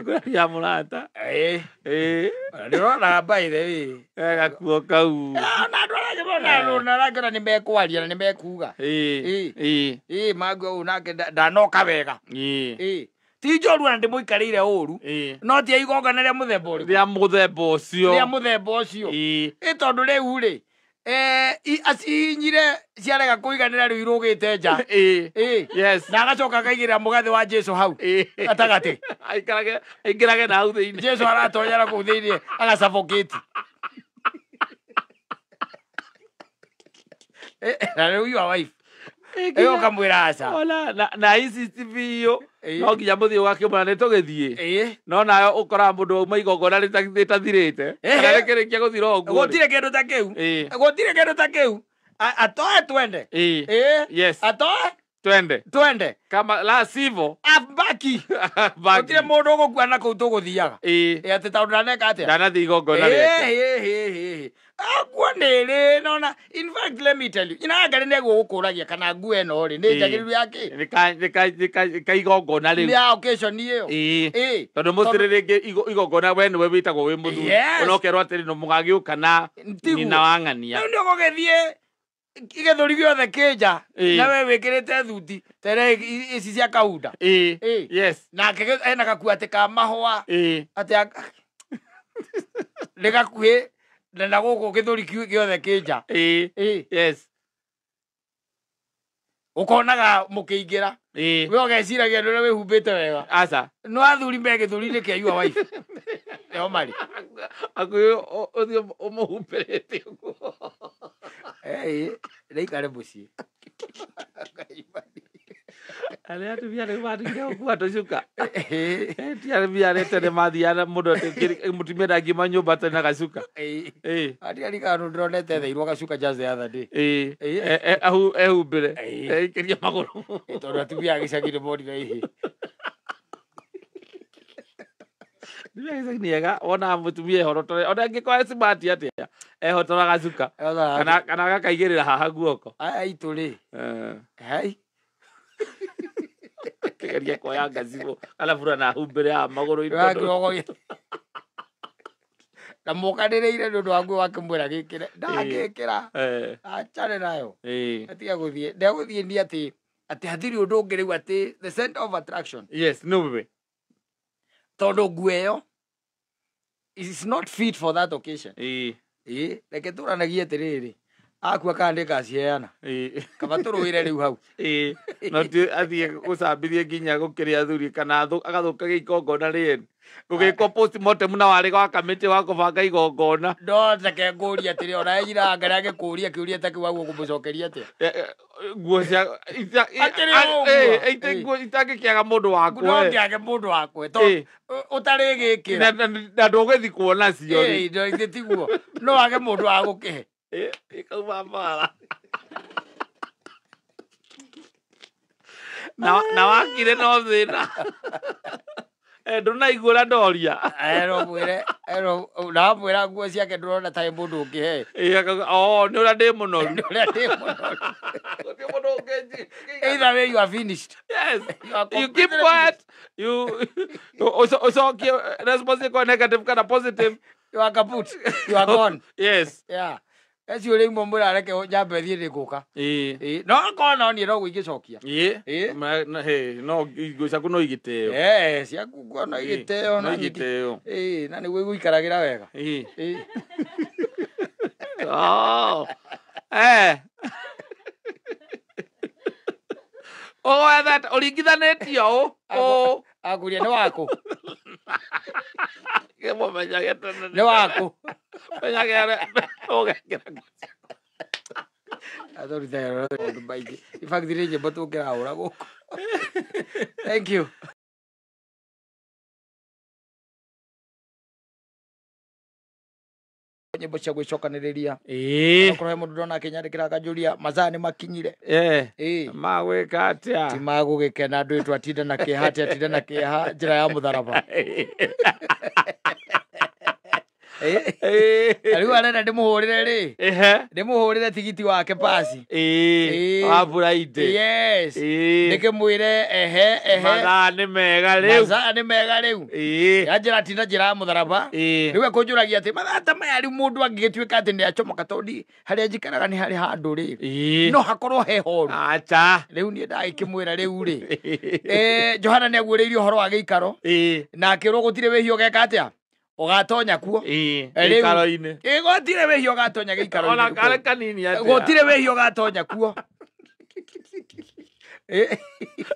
Nguraria mũrata. ĩ Ĩĩ. ndĩronaga by the way Gakuo kau. ona andũ arĩa ona arangĩona nĩ mekwaria na nĩ mekuga Ĩĩ. Ĩĩ. Ĩĩ. ĩ mangua ũũ nake ndanoka wega Ĩĩ. ĩ ti njoru ona ndĩmũikarĩire ũru Ĩĩ. no ti igongona rĩa mũthemba ũrĩkũ Rĩa mũthemba ũcio. rĩa mũthemba ũcio Ĩĩ. ĩ tondũ rĩu rĩ acihinyire ciarega kũiganĩra rĩu irũgĩte nja Ĩĩ. ĩ Yes. na agacoka akaigĩrĩra mũgathĩ wa Jesu hau Ĩĩ. gatagatĩ Aikarage aingĩrage na hau thĩinĩ. Jesu aratonyera kũu thĩinĩ agacabokĩti na rĩu your wife ĩyo ũkamwĩra aca Ona na insist biũ Ĩĩ. no nginya mũthiĩ ũgakĩmwĩra nĩ tũgĩthiĩ. ĩ No nayo ũkoraga mũndũ wauma igongona rĩtathirĩte. Ehe. Kana rĩkĩrĩkia gũthira ũguo. rĩ. gũtirĩ kĩndũ ta kĩu Ĩĩ. gũtirĩ kĩndũ ta kĩu atoe twende Ĩĩ. ĩ Yes. atoe Twende. Twende. Kama la sivyo abaki. Gũtirĩ mũndũ ũgũkua na kũu tũgũthiaga. Ĩĩ. Atĩ tondũ ndaneka atĩa? Ndanathiĩ igongona rĩake. Ĩĩ. Nguo nĩ ĩrĩ nona. In fact, let me tell you. Nyina Ngarĩ nĩguo gũkũragia kana nguo ĩno rĩ nĩ njagĩrĩru ya kĩ? Nĩ ka igongona rĩu. Nĩ ya occasion ĩyo. Ĩĩ. Tondũ mũcirĩ rĩngĩ igongona we nĩwe wĩtagwo wĩ mũthuri. Yes. Ona ũkerwo atĩrĩ no mũgagĩũka na nyina wa ng'ania. Rĩu nĩ ũgũgĩthiĩ gĩthũri gĩothe kĩnja na we wĩkĩrĩte thuti tere ici cia kaunda. Ĩĩ. Yes. Nake ena gakuo atĩ ka mahũa. Ĩĩ. Atĩ nĩ gakuhĩ na gũkũ gĩthũri gĩothe kĩnja. Ĩĩ. Yes. Ũkonaga mũkĩingĩra. Ĩĩ. We ũgeciragia nĩ ũrĩa wĩhumbĩte wega. Aca. No athuri me gĩthũri-inĩ kĩa your wife. Nĩo marĩ. Hakuhĩ ũthiĩ ũmũhumbĩrĩte ũguo. Ĩĩ, nĩaikare mũciĩ. Arĩa atumia rĩu matigire gũkua tũcuka. Ti atumia arĩa tene mathiaga mũndũ atĩ mũtumia ndangiuma nyũmba atarĩ na gacuka. Ĩĩ. Atigari kana ndĩronete etheirwo gacuka just the other day. Ĩĩ. Ehumbĩre. Eikĩrie magũrũ. Tondũ atumia a gĩcagi nĩ monire ihĩ. Atumia a gĩcagi nĩ ega, wonaga mũtumia ehorotore. Ona angĩkorwo e smart atĩa, ehotora gacuka. Kana agakaigĩrĩra haha guoko. Aya aitũ rĩ. Hai. Kĩgeria kuoya ngacibũ kana burana humbĩre haha magũrũ-inĩ. Na mũkanĩrĩire nĩ ũndũ wa nguo wakĩmwĩra gĩkĩre. Ndangĩkĩra. Achane nayo. Atiga gũthiĩ. Ndegũthiĩ nĩ atĩ hatirĩ ũndũ ũngĩ rĩu atĩ the center of attraction. Yes, no we. Tondũ nguo ĩyo is not fit for that occasion. Ĩĩ. Ĩĩ, reke tũranagie atĩrĩrĩ. Akua kana ndĩkaciheana. Ĩĩ. Kaba tũrũĩre rĩu hau. Ĩĩ. No ti athiĩ gũcambithie nginya gũkĩrĩa athuri kana agathũkagia igongona rĩene. Gũgĩkwo postmortem na warĩ wa kamĩtĩ wa kũbanga igongona. No reke ngũrie atĩrĩ ona nyina Ngarĩ angĩkũria kĩũria ta kĩu waguo kũmũcokeria atĩa? Nguo cia nguo itangĩkĩaga mũndũ wa kwe. No kĩage mũndũ wa kwe tondũ ũtarĩ gĩkĩra. Na ndũgũgĩthikwo nacio rĩ. Ĩĩ, tiguo. No age mũndũ wa gũkĩhe. Ikauma mbara. Na wakire no thĩna. Ndũnaigua ũrĩa ndoria. Ero mwĩre, ero na mwĩra nguo ciake ndũrona ta mũndũ ũngĩhe. Ĩĩ, oh, nĩ ũrĩa ndĩ mũnoru. Nĩ ũrĩa ndĩ mũnoru. Gũtirĩ mũndũ ũngĩ. Either way you are finished. Yes. You keep quiet. You ũcokie response ĩkorwo negative kana positive. You are kaput. You are gone. Yes. Yeah. Eci ũrĩ imwe mwĩra reke nyambe thiĩ nĩ ngũka. Ĩĩ. No akorwo no niĩ no guo ingĩcokia. Ĩĩ. No nguo ciaku no igĩteo. Ĩĩ, ciaku nguo no igĩteo. No igĩteo. Ĩĩ, na nĩguo igũikaragĩra wega. Ĩĩ. Ĩĩ. Oh. Eh. Oh, that ũringithanĩtio ũ. Akũria nĩ waku. Kĩmũmenyage tene. Nĩ waku. Menyage ũgekĩra nguo. Atũrutaga maũndũ maingĩ. In fact, nĩ nyĩmbo tũngĩrahũra gũkũ. Thank you. Nyĩmbo cia gwĩcokanĩrĩria. Ĩĩ. Okorwo he mũndũ ndona akĩnyandĩkĩra akanjũria mathaa nĩ makinyire. Ĩĩ. Magwĩka atĩa? Ti magũgĩkena andũ aitũ atinda na kĩeha atĩ atinda na kĩeha njĩra ya mũtharaba. Rĩu arenda ndĩmũhũrĩre rĩ. Ndĩmũhũrĩre tigiti wake pasi. Ĩĩ. Wa Friday. Yes. Ĩĩ. Ndĩkĩmwĩre ehe ehe. Mathaa nĩ mega rĩu. Mathaa nĩ mega rĩu. Ĩĩ. Yanjĩra atinda njĩra ya mũtharaba. Ĩĩ. Rĩu ekũnjũragia atĩ mathaa ta maya rĩu mũndũ angĩgĩtuĩka atĩ nĩacomoka tondũ harĩa njikaraga nĩ harĩ handũ rĩ. Ĩĩ. No hakorwo he horu. Acha. Rĩu niĩ ndagĩkĩmwĩra rĩu rĩ. Johana nĩaguũrĩirie ũhoro wa gĩikaro. Ĩĩ. Na akĩrwo gũtirĩ wĩhia ũgeka atĩa? Ũgatonya kuo. Ĩĩ. Gĩikaro-inĩ. Ĩĩ, gũtirĩ wĩhia ũgatonya gĩikaro-inĩ. Ona karĩ kanini atĩa. Gũtirĩ wĩhia ũgatonya kuo.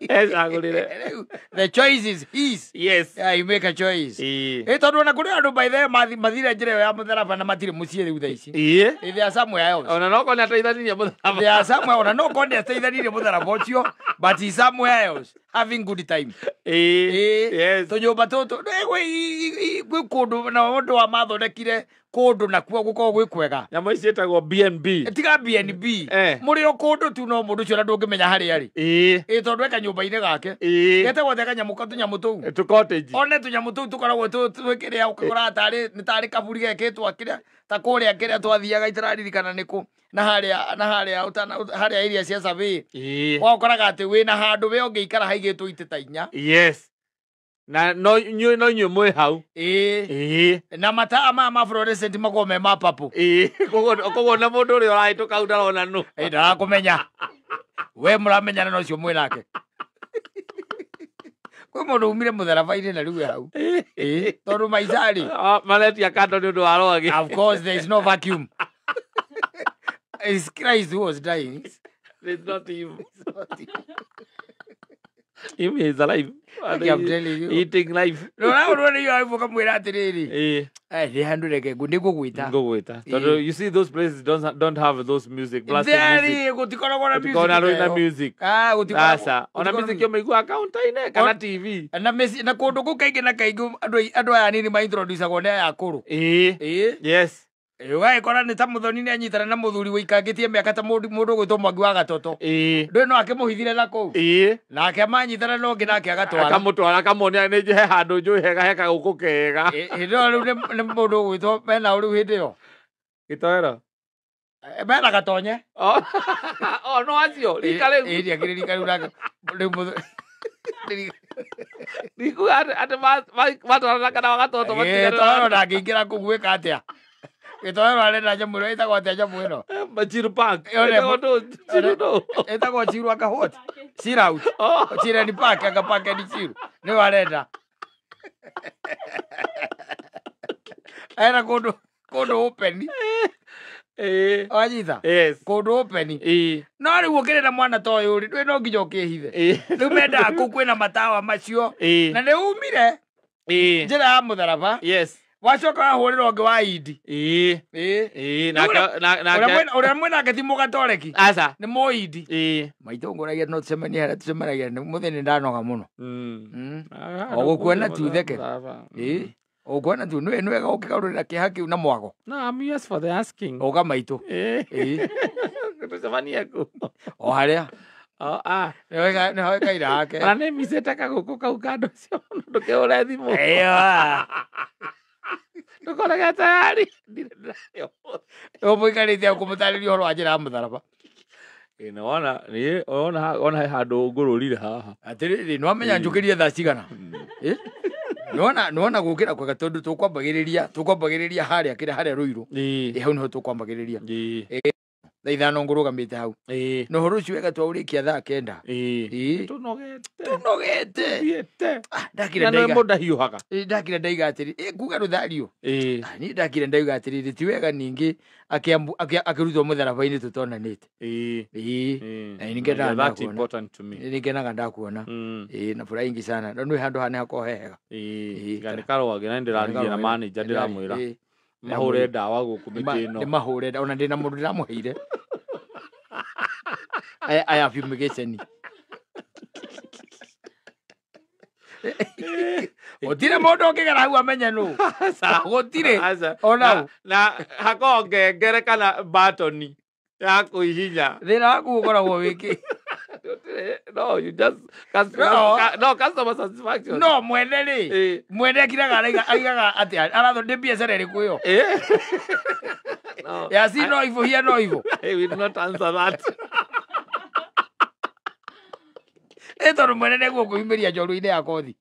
Ecagũrĩre. The choice is his. Yes. Yeah, you make a choice. Ĩĩ. Ĩĩ, tondũ ona kũrĩ andũ by the way mathire njĩra ĩyo ya mũtharaba na matirĩ mũciĩ rĩu thaa ici. Ĩĩ. Ĩĩ, they are somewhere else. Ona no korwo nĩateithanirie mũtharaba. They are somewhere, ona no korwo nĩateithanirie mũtharaba ũcio, but he's somewhere else. having good time. Ĩĩ. Yes. Tũnyũmba tũtũ gwĩ kũndũ na ũndũ wa mathondekire kũndũ nakuo gũkorwo gwĩ kwega. Nyamũ ici ciĩtagwo BNB. Tiga BNB. Mũrĩ o kũndũ tu no mũndũ ũcio ona ndũngĩmenya harĩa arĩ. Ĩĩ. Ĩĩ tondũ e kanyũmba-inĩ gake. Ĩĩ. Getagwo atĩa kanyamũ tũnyamũ tũu? Tũ cottage. One tũnyamũ tũu tũkoragwo twĩkĩrĩa ũgakora tarĩ nĩ tarĩ kaburi gekĩtwo kĩrĩa ta kũrĩa kĩrĩa twathiaga itararirikana nĩkũ na harĩa na harĩa ũtana harĩa area cia survey. Ĩĩ. Wakoraga atĩ wĩna handũ we ũngĩikara haigĩtwo itĩ ta inya. Yes. Na no inyuĩ no inyuĩ mwĩ hau. Ĩĩ. Ĩĩ. Na mataa maya ma fluorescent makoragwo me ma purple. Ĩĩ. Koguo na mũndũ ũrĩa ũrahĩtũka hau ndarona nũ. Ĩĩ ndarakũmenya. We mũramenyana na ũcio mwĩ nake. Kwĩ mũndũ umire mũtharaba-inĩ na rĩu e hau. Ĩĩ. Tondũ maica rĩ. Maretia kando nĩ ũndũ wa rwagĩ. Of course there is no vacuum. It's Christ who was dying. It's not him. Him is alive. I'm telling you. Eating life. No, na ũrona nĩ yau kamwĩra atĩrĩrĩ. Ĩĩ. Nĩ handũ reke nĩngũgwĩta. Ngũgwĩta. Tondũ you see those places don't have those music, blasted music. There gũtikoragwo na music. Gũtikoragwo na music. Ah, gũtikoragwo. Aca. Ona music ũmĩiguaga counter-inĩ kana TV. Na na kũndũ kũu kaingĩ na kaingĩ andũ aya anini ma-introduce-agwo nĩ aya akũrũ. Ĩĩ. Ĩĩ. Yes. Ũgagĩkora nĩ ta mũthoni nĩ anyitana na mũthuri wĩikangĩtie mĩaka ta mũndũ ũgwĩtwo Mwangi wa Gatoto. Ĩĩ. Ndũĩ no akĩmũhithire na kũu. Ĩĩ. Nake manyitana na ũngĩ nake agatwara. Akamũtwara akamuonia nĩ he handũ njũĩ hega he kagũkũ kega. Hĩndĩ ĩyo rĩu nĩ mũndũ ũgwĩtwo mena rĩu hĩndĩ ĩyo. Gĩtoero. Mena Gatonye. Oh, no acio rika rĩu. Ĩĩ ndiakĩrĩ rika rĩu nake rĩu mũthuri. Ndikuga atĩ matwarana kana Gatoto matigana. Gĩtoero ndangĩingĩra kũu gwĩka atĩa. Gĩtoero arenda nyamũ ĩno ĩtagwo atĩa nyamũ ĩno? Chiru Park. Ĩtagwo Chiru anga what? Chill out. Chireni Park anga Park ni Chiru. Nĩyo arenda. Arenda kũndũ open. Ĩĩ. Wanyita? Yes. Kũndũ open. Ĩĩ. No rĩu ũkĩrĩ na mwana ta ũyũ rĩ, ndũĩ no nginya ũkĩhithe. Rĩu mendaga kũu kwĩna matawa macio. Na nĩ umire. Ĩĩ. Njĩra ya mũtharaba. Yes. Wacoka wahũrĩra ũngĩ wa Indi. Ĩĩ. Ĩĩ. Ĩĩ. Nake ũrĩa mwĩnake ti mũgatoreki. Aca. Nĩ mũindi. Ĩĩ. Maitũ ngũragia no tũcemanie harĩa tũcemanagia mũthĩ nĩ ndanoga mũno. O gũkuona tu theke. Ĩĩ. O gũkuona tu nĩ wega ũkĩgarũrĩra kĩeha kĩu na mwago. No, I'm yours for the asking. Ũga maitũ. Ĩĩ. Ĩĩ. Tũcemanie kũ? O harĩa. Oh, ah. Nĩ hoe kaira hake. Ona nĩ micĩte kagũkũ kau kando ũcio ndũkĩhũre thimũ. Ĩyo. Ndũkorage tayari. Ndirĩ ndĩrarĩa. Ũmũikarĩte kũmũtarĩria ũhoro wa njĩra ya mũtharaba. Ĩĩ nĩwona niĩ ona he handũ ngũrũrire haha. Atĩrĩrĩ nĩwamenya njũkĩrie thaa cigana. Ĩ? Nĩwona gũkĩra kwega tondũ tũkwambagĩrĩria harĩa kĩrĩa harĩa Rũirũ. Ĩĩ. Hau nĩho tũkwambagĩrĩria. Ĩĩ. Thaa ithano ngũrũgamĩte hau. Ĩĩ. Na ũhoro ũcio wega twaũrĩkia thaa kenda. Ĩĩ. Tũnogete. Tũnogete. Ndakire ndaiga. Na mũndũ ndahiũhaga. Ndakire ndaiga atĩrĩ, kuga rũthario. Ĩĩ. Niĩ ndakire ndaiga atĩrĩrĩ, ti wega ningĩ akĩrutwo mũtharaba-inĩ tũtonanĩte. Ĩĩ. Ĩĩ. Na nĩ That's important to me. Nĩ ngenaga ndakuona. Ĩĩ, na furaha nyingĩ sana. No nĩ handũ haha nĩ hakoragwo he hega. Ĩĩ. Tiga nĩ karwagĩ na nĩndĩraririe na manager ndĩramwĩra. Mahũre ndawa gũkũ mĩtĩ ĩno. Nĩ mahũre ona ndĩna mũndũ ndĩramũheire. Aya fumigation. Gũtirĩ mũndũ ũngĩgera hau amenye nũ. Gũtirĩ. Ona na hakoragwo ngengere kana batoni ya kũhihinya. Thĩna waku ũkoragwo wĩkĩ? No, you just no customer satisfaction. No mwene rĩ. Mwene akiraga aigaga atĩa? Aratho nĩ biacara ĩrĩkũ ĩyo? No. Ya si no ivo here no ivo. I will not answer that. Tondũ mwene nĩguo kwĩyumĩria njorua-inĩ ya kothi.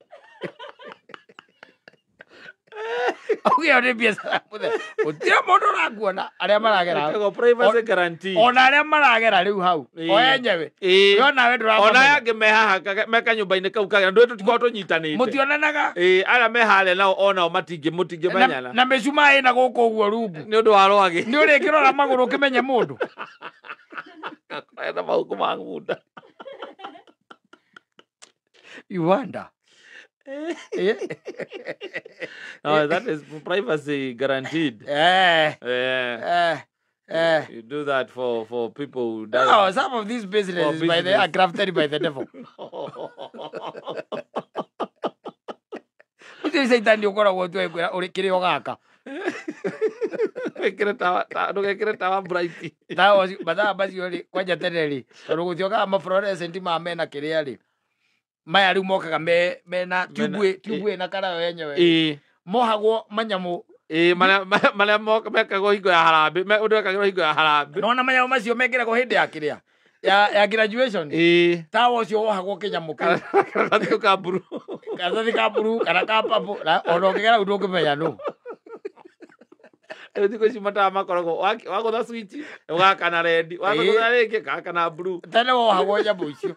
Auge ĩyo nĩ biacara mũthemba. Gũtirĩ mũndũ ũrakuona arĩa maragera hau. Privacy guarantee. Ona arĩa maragera rĩu hau. O enyewe. Ĩĩ. We onawe ndũramamenya. Ona aya angĩ me haha me kanyũmba-inĩ kau kagera ndũĩ tũtikoragwo tũnyitanĩte. Mũtionanaga. Ĩĩ, arĩa me harĩa nao onao mũtingĩmenyana. Na mĩcumaa ĩna gũkũ ũguo rungu. Nĩ ũndũ wa rwagĩ. Nĩ ũrĩkĩrora magũrũ ũkĩmenye mũndũ. Ena mahuku ma ngunda. You wonder. No, that is privacy guaranteed. You do that for people who die. No, some of these businesses are crafted by the devil. No. Ũcio caitani ũkoragwo tu ĩkwĩra ũrĩ kĩrĩo gaka. Wĩkĩre tawa ndũgekĩre tawa bright. Tawa ũcio mathaa macio rĩ kwanja tene rĩ tondũ gũtiokaga ma fluorescent ma mena kĩrĩa rĩ maya rĩu mokaga mena tube tube ĩna kara yenyewe. Mohagwo manyamũ. Marĩa mekagwo hingo ya harambĩ, ũndũ wekagĩrwo hingo ya harambĩ. Nona manyamũ macio mekĩragwo hĩndĩ ya kĩrĩa ya graduation. Tawa ũcio wohagwo kĩnyamũ kĩu. Karatathi ka blue. Karatathi ka blue kana ka purple ona ũngĩgera rĩu ndũngĩmenya nũ. Rĩu thikũ ici matawa makoragwo wagũtha switch ũgakana red, wagũtha rĩngĩ gakana blue. Tene wohagwo nyamũ icio.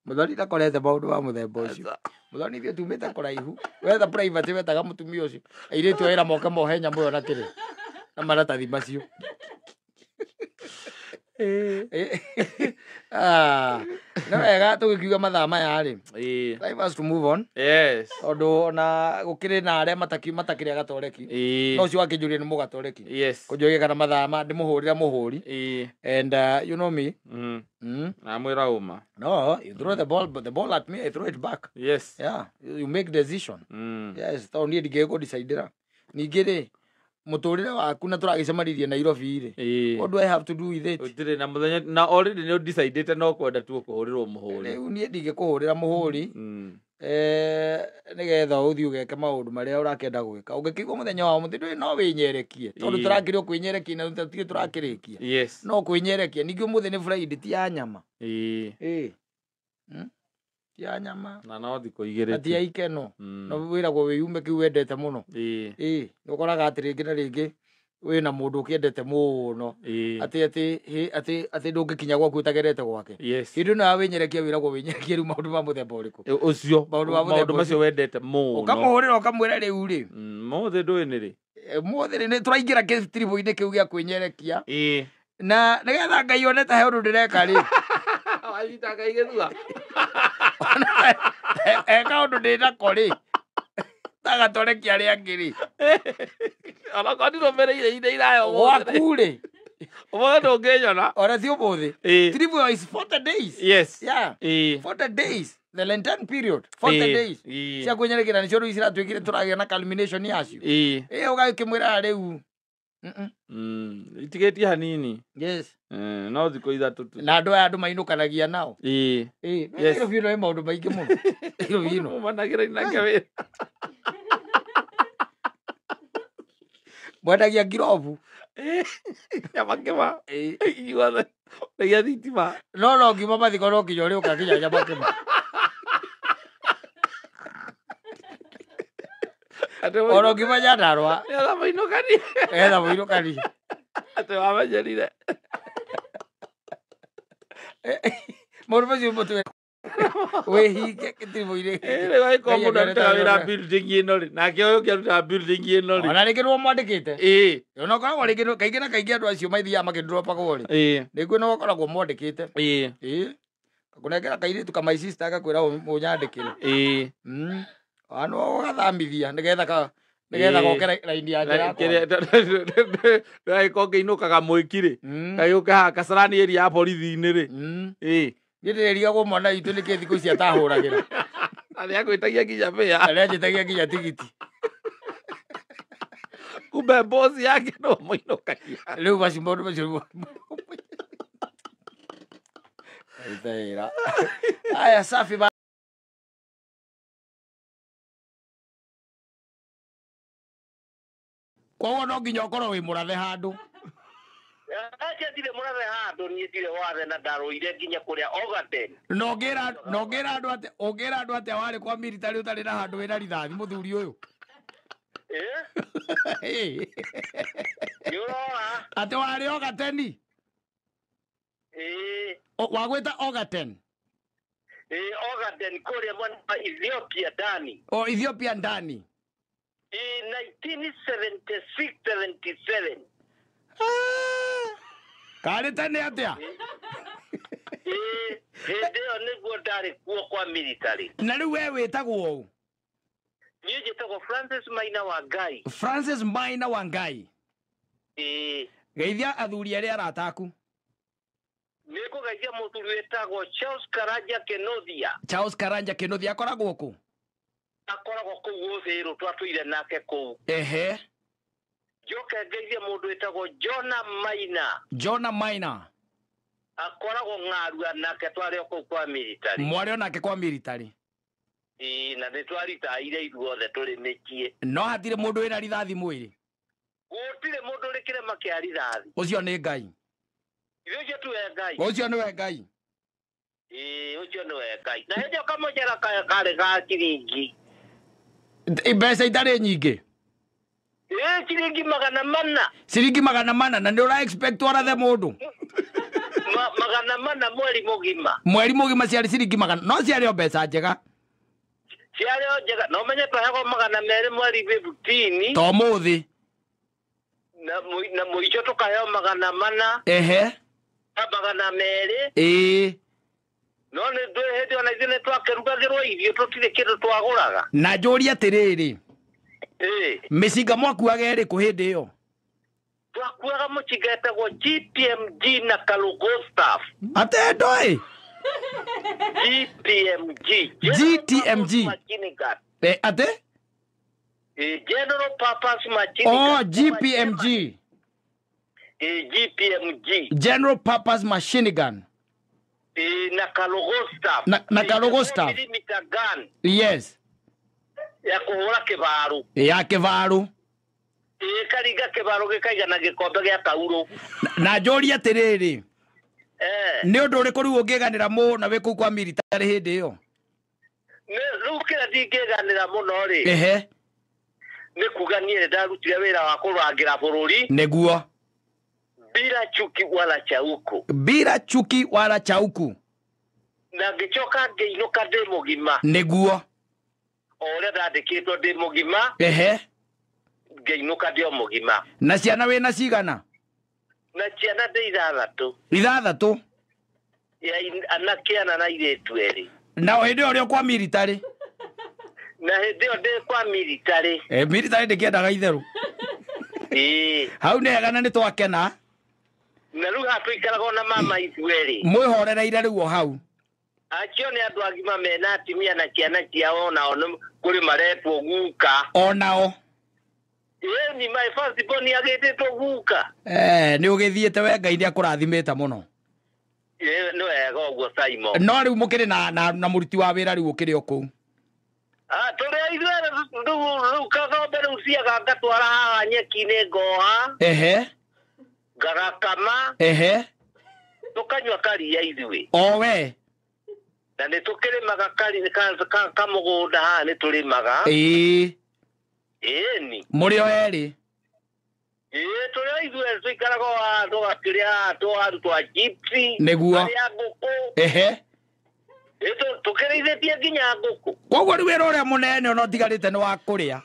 Mũthoni ndakorete maũndũ ma mũthemba ũcio. Mũthoni ithuĩ tumĩte kũraihu. Wetha private wetaga mũtumia ũcio. Airĩtu a wĩra moke mohe nyamũ ĩyo na kĩrĩa na maratathi macio. No wega tũgĩkiuga mathaa maya rĩ. Time has to move on. Yes. Tondũ ona gũkĩrĩ na arĩa matakĩrĩ agatoreki. No ũcio wakĩnjũria nĩ mũgatoreki. Yes. Kũnjũria kana mathaa ma ndĩmũhũrĩra mũhũri. And you know me. Na mwĩra ũma. No, you throw the ball at me, I throw it back. Yes. Yeah, you make decision. Yes, tondũ niĩ ndingĩgũdecidĩra. Ningĩ rĩ mũtũrĩre waku na tũragĩcemanirie Nairobi rĩ. What do I have to do with it? Ũtirĩ na mũthenya na already nĩ ũdecidĩte no kwenda tu kũhũrĩrwo mũhũri. Rĩu niĩ ndingĩkũhũrĩra mũhũri. Nĩgetha ũthiĩ ũgeke maũndũ marĩa ũrakĩenda gwĩka. Ũngĩkĩigua mũthenya wa ũmũthĩ ndũĩ no wĩnyerekie. Tondũ tũrakĩrĩ o kwĩnyerekia na tũtirĩ tũrakĩrĩkia. Yes. No kwĩnyerekia. Ningĩ ũmũthĩ nĩ Friday ti ya nyama. Ti ya nyama. Na no thikũ igĩrĩ. Na ti ya ikeno. No wĩragwo wĩyume kĩu wendete mũno. Nĩ ũkoraga atĩ rĩngĩ na rĩngĩ wĩna mũndũ ũkĩendete mũno. Atĩ ndũngĩkinya gwaku ũtagerete gwake. Yes. Hĩndĩ ĩno ya wĩnyerekia wĩragwo wĩnyerekie rĩu maũndũ ma mũthemba ũrĩkũ? Ũcio. Maũndũ macio wendete mũno. Ũkamũhũrĩra ũkamwĩra rĩu rĩ. Mũthĩ ndũĩ nĩ rĩ? Mũthĩ rĩ nĩ tũraingĩra gĩtiribũ-inĩ kĩu gĩa kwĩnyerekia. Na nĩgetha Ngai one ta he ũndũ ndĩreka rĩ. Wanyita Ngai gĩthua. Kaũndũ ndĩnako rĩ. Tagatorekia arĩa angĩ rĩ. Onakorwo ndirũmĩrĩire ihinda iraya ũmũthĩ. Gwaku rĩ. Ũmũthĩ ndũngĩnyona. Ona ti ũmũthĩ. Trip is 40 days. Yes. Yeah. 40 days. The Lenten period. 40 days. Cia kwĩnyerekera nĩcio rĩu ciratuĩkire tũragĩa na culmination yacio. Ũgakĩmwĩra rĩu. Itigĩtie hanini. Yes. No thikũ ithatũ tu. Na andũ aya andũ mainũkanagia nao. Yes. Nairobi ĩno ĩ maũndũ maingĩ mũno. Nairobi ĩno. Mumanagĩra nake wĩra. Mwendagia ngirobu. Nyama kĩma. Inyuothe. Ndegia thitima. No ngiuma mathiko no nginya ũrĩũka nginya nyama kĩma. Oro ngiuma Nyandarũa. Nĩgetha mũinũkanie. Nĩgetha mũinũkanie. Atĩ wamenyerire. Maũndũ macio mũtwe wĩhinge gĩtiribũ-inĩ. Rĩu angĩkorwo mũndũ arutaga wĩra building ĩno rĩ, nake ũyũ ũngĩ arutaga building ĩno rĩ. Ona rĩngĩ nĩwe mwandĩkĩte. Ona ũkoragwo rĩngĩ kaingĩ na kaingĩ andũ acio mathiaga makĩndropagwo rĩ. Rĩngĩ nĩwe ũkoragwo mwandĩkĩte. Gakũnengera kairĩtu ka my sister agakwĩra ũnyandĩkĩre. Ano ũgathamithia nĩgetha nĩgetha goke raini ya njĩra yakwa. Ndagĩkorwo ngĩinũkaga mwĩki rĩ, kagĩũke haha Kasarani area ya borithi-inĩ rĩ. Niĩ ndĩrerigagwo mwana witũ nĩkĩ thikũ ici atahũragĩra. Na nĩagwĩtagia nginya mbĩa. Na nĩanjĩtagia nginya tigiti. Kumbe boss yake no mũinũkagia. Rĩu macio maũndũ macio. Aruta wĩra. Aya safi ba. Koguo no nginya ũkorwo wĩ mũrathe handũ. Acha ndirĩ mũrathe handũ niĩ ndirĩ wathe na ndarũire nginya kũrĩa Ogaden. Na ũngĩra andũ atĩa ũngĩra andũ atĩa warĩ kwa military ũtarĩ na handũ wĩna rithathi mũthuri ũyũ? Nĩ ũrora? Atĩ warĩ Ogaden? Wagwĩta Ogaden? Ogaden kũrĩa mwena wa Ethiopia ndani. O Ethiopia ndani. In 1976 77. Karĩ tene atĩa? Hĩndĩ ĩyo nĩguo ndarĩ kuo kwa military. Na rĩu we wĩtagwo ũũ? Niĩ njĩtagwo Francis Maina wa Ngai. Francis Maina wa Ngai. Geithia athuri arĩa arata aku. Nĩ ngũgeithia mũthuri wĩtagwo Charles Karanja Kenothia. Charles Karanja Kenothia akoragwo kũ? Akoragwo kũu Ũthĩrũ, twatũire nake kũu. Ehe. Njoke ngeithie mũndũ wĩtagwo Jona Maina. Jona Maina. Akoragwo Ng'arua, nake twarĩ o kũu kwa military. Mwarĩ onake kwa military. Ĩĩ, na nĩ twaritaire ithuothe tũrĩ mĩciĩ. No hatirĩ mũndũ wĩna rithathi mwĩrĩ. Gũtirĩ mũndũ ũrĩ kĩrema kĩa rithathi. Ũcio nĩ Ngai. Ithuĩ ũcio tiwe Ngai. Ũcio nĩwe Ngai. Ĩĩ, ũcio nĩwe Ngai. Na hĩndĩ ĩyo kamũcera karĩ ga ciringi. Mbeca itarĩ nyingĩ. Ĩĩ, ciringi 400. Ciringi 400, na nĩ ũra expect warathe mũndũ. 400 mweri mũgima. Mweri mũgima ciarĩ ciringi 100, no ciarĩ o mbeca njega. Ciarĩ o njega. No menye twaheagwo 200 mweri 15. To mũthĩ. Na mũico tũkaheo 400. Ehe. Na 200. Ĩĩ. No nĩ hĩndĩ ona ithuĩ nĩ twakĩrugagĩrwo irio, tũtirĩ kĩndũ twagũraga. Na njũrie atĩrĩrĩ. Ĩĩ. Mĩcinga mwakuaga ĩrĩkũ hĩndĩ ĩyo? Twakuaga mũcinga ĩtagwo GPMG na Karugo staff. Atĩ ndoĩ? GPMG. GTMG. Machine gun. Atĩ? General Purpose Machine Gun. Oh, GPMG. GPMG. General Purpose Machine Gun. Na Karugo staff. Na Karugo staff. Millimeter gun. Yes. Ya kũhũra kĩbaru. Ya kĩbaru. Ĩĩ, karinga kĩbaru gĩkaigana gĩkombe gĩa kaurũ. Na njũrie atĩrĩrĩ. Nĩ ũndũ ũrĩkũ rĩu ũngĩganĩra mũno wĩ kũu kwa military hĩndĩ ĩyo? Rĩu kĩrĩa ndingĩganĩra mũno rĩ. Ehe. Nĩ kuga niĩ nĩ ndarutire wĩra wa kũrangĩra bũrũri. Nĩguo. Bila chuki wala chauku. Bila chuki wala chauku. Na ngĩcoka ngĩinũka ndĩ mũgima. Nĩguo. O ũrĩa ndandĩkĩtwo ndĩ mũgima. Ehe. Ngĩinũka ndĩ o mũgima. Na ciana wĩna cigana? Na ciana ndĩ 6. 6? Ya anake ana na airĩtu erĩ. Na o hĩndĩ ĩyo ũrĩ o kwa military? Na hĩndĩ ĩyo ndĩ kwa military. Military ndĩkĩendaga itherũ. Ĩĩ. Hau nĩ hega na nĩ twakena. Na rĩu haha tũikaraga na mama ithuĩ erĩ. Mwĩhorereire rĩu o hau. Acio nĩ andũ agima mena atumia na ciana ciao, nao nĩ kũrĩ maretwo guka. Onao. Ĩĩ, ni my first born agĩtĩtwo guka. Nĩ ũgĩthiĩte we, Ngai nĩ akũrathimĩte mũno. Ĩĩ, nĩ wega ũguo Simon. No rĩu mũkĩrĩ na mũruti wa wĩra rĩu ũkĩrĩ o kũu. Tũrĩ ithuĩ rĩu kagombe rĩu ciaga ngatwara haha nyeki-inĩ ngoha. Ehe. Ngagakama. Ehe. Tũkanyua karia ithuĩ. O we. Na nĩ tũkĩrĩmaga kamũgũnda haha nĩ tũrĩmaga. Ĩĩ. Ĩĩni. Mũrĩ o erĩ. Ĩĩ, tũrĩ o ithuĩ tũikaraga o haha tũgakĩrĩa haha tũwaru twa chipsi. Nĩguo. Karĩa ngũkũ. Ehe. Ĩĩ, tũkĩrĩithĩtie nginya ngũkũ. Koguo rĩu wĩra ũrĩa mũnene ona ũtigarĩte nĩ wa kũrĩa.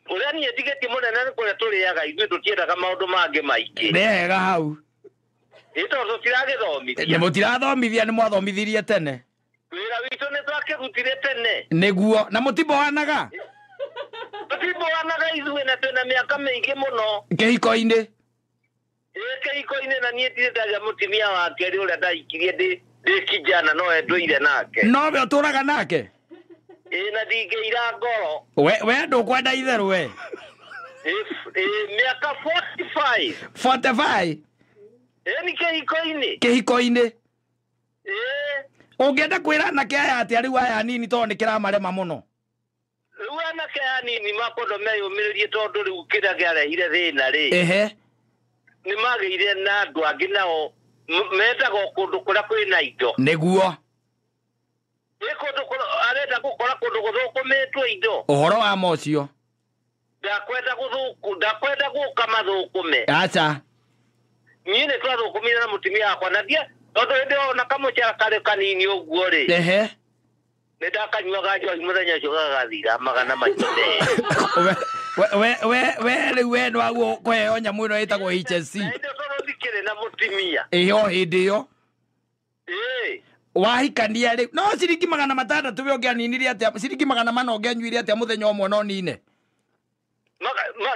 Ũrĩa niĩ ndigĩtie mũnene nĩ kũrĩa tũrĩaga ithuĩ, tũtiendaga maũndũ mangĩ maingĩ. Nĩ hega hau. Ĩĩ, tondũ tũtiragĩthomithia. Nĩ mũtirathomithia, nĩ mwathomithirie tene. Wĩra witũ nĩ twakĩrutire tene. Nĩguo. Na mũtimboanaga? Tũtimboanaga ithuĩ, na twĩna mĩaka mĩingĩ mũno. Kĩhiko-inĩ? Ĩĩ, kĩhiko-inĩ, na niĩ ndirĩ ndagĩa mũtumia wa kerĩ ũrĩa ndahikirie ndĩ kijana, no we ndũire nake. No we ũtũraga nake? Ĩĩ, na ndingĩira ngoro. We ndũkwenda itherũ we? Ĩĩ, mĩaka 45. 45? Ĩĩ, nĩ kĩhiko-inĩ. Kĩhiko-inĩ? Ĩĩ. Ũngĩenda kwĩra anake aya atĩa rĩu aya anini, tondũ nĩ kĩramarema mũno? Rĩu anake aya anini makwenda meyũmĩrĩrie, tondũ rĩu kĩrĩa kĩarehire thĩna rĩ. Ehe. Nĩ magĩire na andũ angĩ nao mendaga o kũndũ kũrĩa kwĩna indo. Nĩguo. Nĩ kũndũ kũrĩa arenda gũkora kũndũ gũthũkũmĩtwo indo. Ũhoro wa ma ũcio. Ndakwenda gũka mathũkũme. Aca. Niĩ nĩ twathũkũmire na mũtumia wakwa, na ndia tondũ hĩndĩ ĩyo ona kamũcera karĩ kanini ũguo rĩ. Ehe. Nĩ ndakanyuaga njohi mũthenya ũcio gagathira 400. We rĩu we nĩ waguo kũheo nyamũ ĩno ĩtagwo HSC. Na hĩndĩ ĩyo tondũ ndikĩrĩ na mũtumia. Ĩĩ, o hĩndĩ ĩyo. Ĩĩ. Wahikania rĩu. No ciringi 600 we ũngĩaninirie atĩa? Ciringi 400 ũngĩanyuire atĩa mũthenya ũmwe no nine?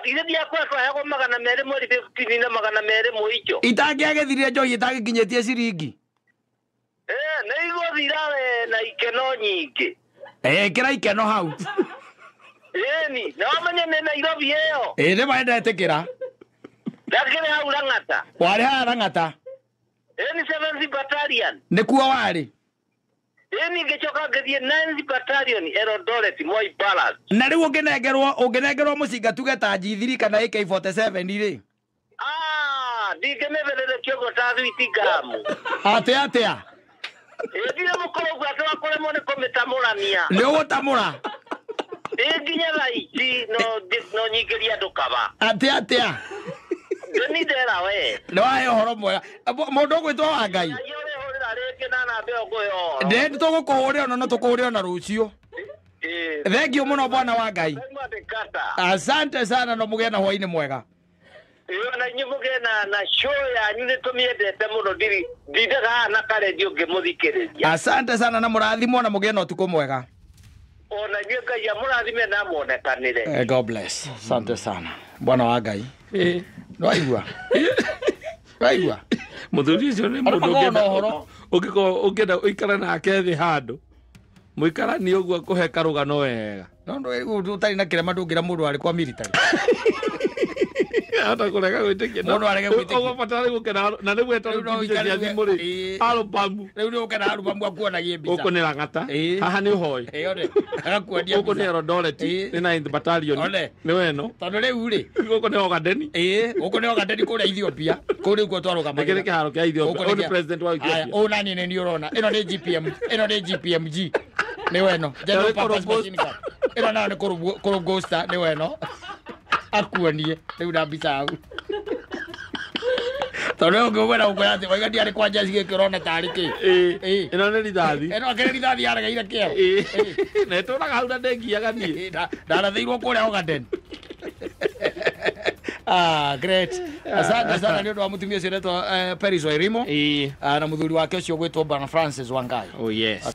Ithe ndiakwa twaheagwo 200 mweri 15 na 200 mũico. Itangĩagethire njohi itagĩkinyĩtie ciringi. Nĩ igũthira we na ikeno nyingĩ. Ĩkĩra ikeno hau. Ĩni, na wamenye nĩ Nairobi ĩyo. Nĩ ma ndetĩkĩra. Ndakĩrĩ hau Lang'ata. Warĩ haha Lang'ata. Ĩni 7th Battalion. Nĩkuo warĩ. Ĩni ngĩcoka ngĩthiĩ 9th Battalion Eldoret Moi Barracks. Na rĩu ũngĩnengerwo mũcinga tuge ta G3 kana AK47 rĩ. Ndingĩmĩbererekia ũguo ta thwiti ngamu. Atĩa? Ndirĩ mũkũrũ ũguo atĩ wa kũremwo nĩ kũmĩtamũrania. Nĩ ũgũtamũra? Nginya thaa ici no nyingĩrie andũ kaba. Atĩa? Nĩ ndera we. Nĩ wahe ũhoro mwega. Mũndũ ũgwĩtwo wa Ngai. Ndĩ tũgũkũhũrĩra ona no tũkũhũrĩra na rũciũ. Thank you mũno bwana wa Ngai. Asante sana no mũgĩe na hwaĩ-inĩ mwega. Na inyuĩ mũgĩe na show yanyu nĩ tũmĩendete mũno ndindaga haha na karendio ngĩmũthikĩrĩria. Asante sana na mũrathimwo na mũgĩe na ũtukũ mwega. Ona inyuĩ Ngai amũrathime na amuonekanĩre. God bless. Asante sana. Bwana wa Ngai. Nĩwaigua? Waigua? Mũthuri ũcio nĩ mũndũ ũngĩkorwo ũngĩenda ũikare nake thĩ handũ mũikaranie ũguo akũhe karũgano wega. No ũtarĩ na kĩrema ndũngĩra mũndũ arĩ kwa military. Hata kũrega gwĩtĩkia. Mũndũ arege gwĩtĩkia. Ũgũbatara rĩu ũke na rĩu etwo cia thimũ rĩ. Albamu. Rĩu nĩ ũke na albamu akuonagie mbica. Gũkũ nĩ Lang'ata. Haha nĩ Ũhoi. Agakuonia mbica. Gũkũ nĩ Eldoret. Nĩ 9th Battalion. Nĩ weno. Tondũ rĩu rĩ. Gũkũ nĩ Ogaden. Gũkũ nĩ Ogaden kũrĩa Ethiopia. Kũu rĩu kuo twarũgamagĩra. Gĩkĩ nĩ kĩharo kĩa Ethiopia. Ũyũ nĩ president wa Ethiopia. Ũyũ nani nĩ niĩ ũrona. Ĩno nĩ GPM. Ĩno nĩ GPMG. Nĩ weno. General Purpose Machine Gun. Ĩno nayo nĩ kũrũgũsta nĩ weno. Akuonie rĩu na mbica hau. Tondũ ũngĩkwenda gũkwĩra atĩ waiga ndiarĩ kwa njeci gĩkĩ ũrona tarĩ kĩ. Ĩno nĩ rithathi. Ĩno akĩrĩ rithathi yaregeire kĩero. Na ĩtũraga hau na ndĩngiaga niĩ. Ndarathĩirwo kũrĩa Ogaden. Great. Asante sana nĩ ũndũ wa mũtumia ũcio ũretwo Peris Wairimu. Na mũthuri wake ũcio ũgwĩtwo Bwana Francis Wangai. Oh yes.